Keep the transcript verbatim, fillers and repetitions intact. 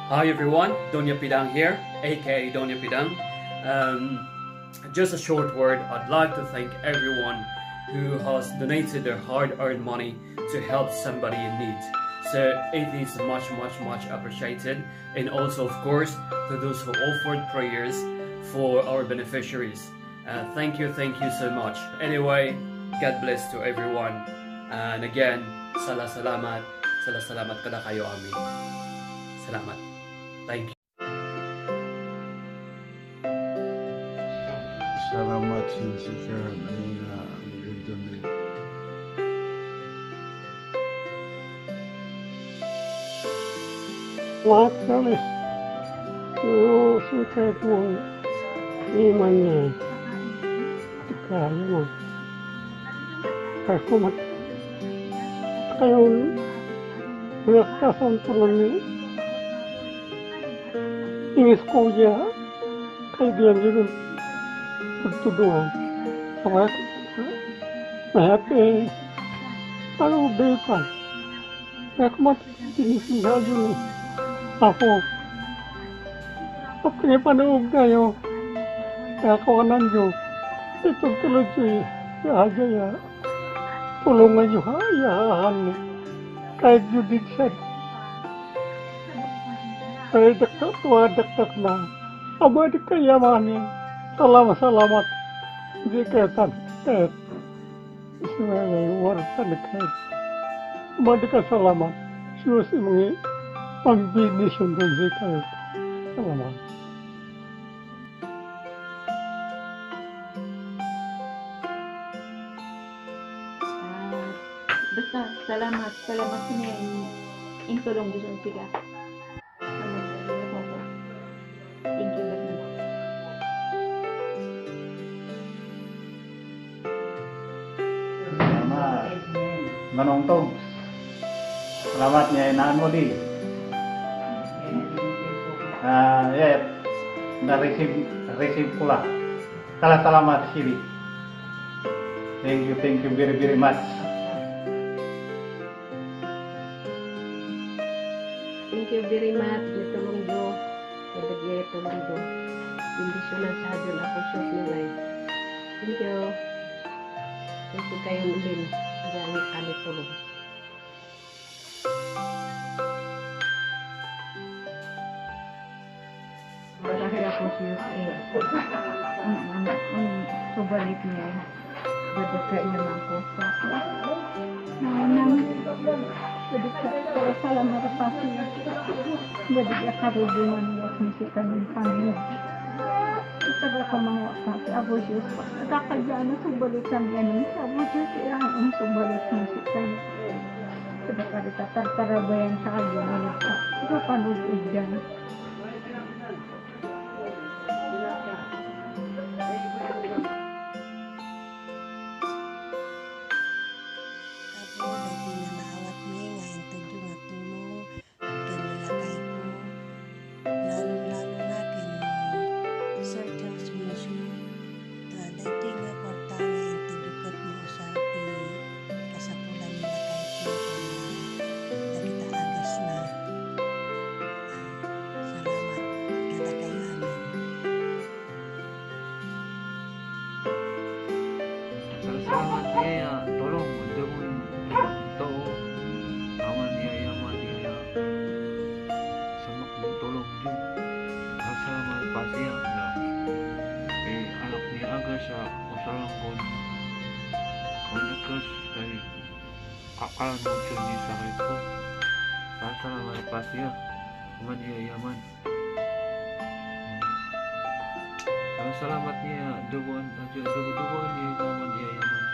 Hi everyone, Doña Pidang here, A K A Doña Pidang. Um, just a short word, I'd like to thank everyone who has donated their hard-earned money to help somebody in need. So it is much, much, much appreciated. And also, of course, to those who offered prayers for our beneficiaries. Uh, thank you, thank you so much. Anyway, God bless to everyone. And again, sala salamat, sala salamat kadakayo amin. Salamat. Thank you. Salamat, Sir Nina. Lahat kami. Pero sika kung iman niya. Kaya mo. Kaya ko mat-, kayo, pinagkasantunan ni Inis ko ya. Kaya diyan yun. Pagtudungan. Kaya, mahati. Ano ba ito? Kaya kumat-, tinisihan yun eh. Apo. Pagpinipanood kayo. Kaya kuanan yun. Ito tuloy yun eh. Kaya, kaya. Tulungan yo ha, iyahan ni. Kayatyo di siya. Kaya dakdak, tuwa dakdak na. Ama di kayamanin. Salamat, salamat. Di kaya tan, kaya. Ismail, warta ni kaya. Ama di ka salamat. Sus, imangi, ang binisyong doon di kaya. Salamat. Ah, basta, salamat. Salamat nga in-, intulong Diyos ang sika. Salamat. Thank you, Lord. Salamat. Manong Togs. Salamat nga inaan mo di. Ah, yeah. Na-receive, receive ko la. Kala salamat, Siri. Thank you, thank you very, very much. Thank you very much, Diyos tulong Diyos. Ibigay tulong Diyos. Bendisyonan sa Diyos ako, short na life. Thank you. Thank you kayo, Lin. Diyan kami tulong. Marahil ako siya sa iyo. Mm, mm, mm. Subalik niya. Bada ka iya mangkusa. Nanang, bada ka, salamat pa siya. Bada ka karudungan niya kung si kanyang pangin. Ita ka kamangwa pa si Abu Diyos. Kakadya na subalik kami ano, si Abu Diyos, iya ang subalik kung si kanya. Sabagay, tatartarabayan sa kanya, ano pa. Ito, panood dyan. Apo, dagiti nanaawatmi nga intedyo nga tulong ken lakayko, lalong-lalo na ken Sir Charles Musu, ta daytoy nga kuarta nga intedyo ket mausar ti kasapulan ni lakayko ken dagita agasna. Salamat kadakayo amin. Salamat, iya, tulong, adu mo, ito, awan iya, iya, awan iya, iya. Samak ng tulong, Diyo. Salamat pa siya, ya. Eh, anak ni Aga siya, usalang kon. Kon Aga siya, kakalan mo siya ni sakit ko. Salamat pa siya. Awan iya, iya, awan. Ang salamat niya, dubuan, dubu-, dubuan niya, naman iya, yaman.